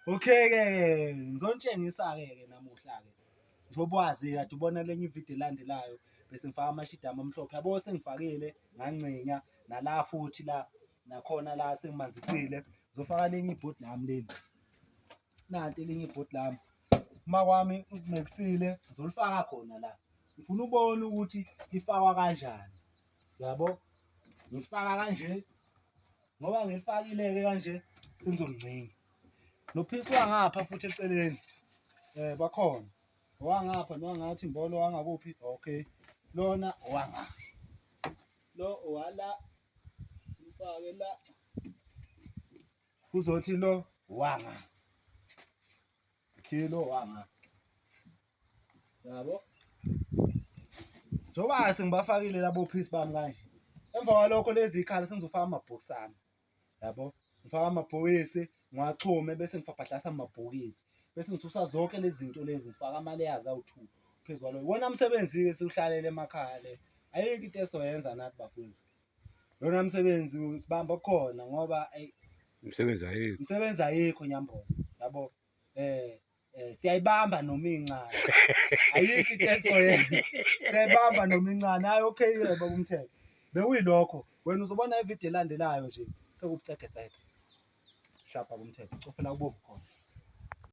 Okay ke ke ngizonitshengisa ke ke namuhla ke. Njengoba wazi kade ubona lenye ivideo elandelayo bese ngifaka amashidi ami amhlophe. Yabo sengifakile ngancinya nala futhi la nakhona la sengimanzisile. Ngizofaka lenye ibhodi lami leli. Nanti elinye ibhodi lami. Uma kwami ukumekisile ngizolifaka khona la. Ngifuna ubone ukuthi lifakwa kanjani. Yabo? Ngifaka kanje ngoba ngilifakile-ke kanje sengizomngcinga nophisi wangapha futhi eceleni um bakhona owangapha nowangathi mbolo wangakuphi okay lona owangapha lo owala umfake la kuzothi lo wanga kilo wanga yabo njengoba sengibafakile labo phisi bami kanje emva kwalokho lezi ikhala sengizofaka amabhokisi ami yabo ngifaka amabhokisi ngiwaxhume bese ngifabhadlasa amabhokisi bese ngisusa zonke lezi zinto lezi ngifaka ama-layers awu-two phezu kwaloyo iwona msebenzi-ke siwuhlalele emakhaya le ayikho into esoyenza nathi bafowethu lona msebenzi sibamba khona ngoba eyi Umsebenzi ayikho. umsebenzi ayikho nyamboza yabo eh eh siyayibamba noma incane ayikho into esoyenza siyayibamba noma incane hayi okay ke baba umthetho bekuyilokho wena uzobona ivideo elandelayo nje sekubucegecege shapha kumthetho cofela kubovu khona.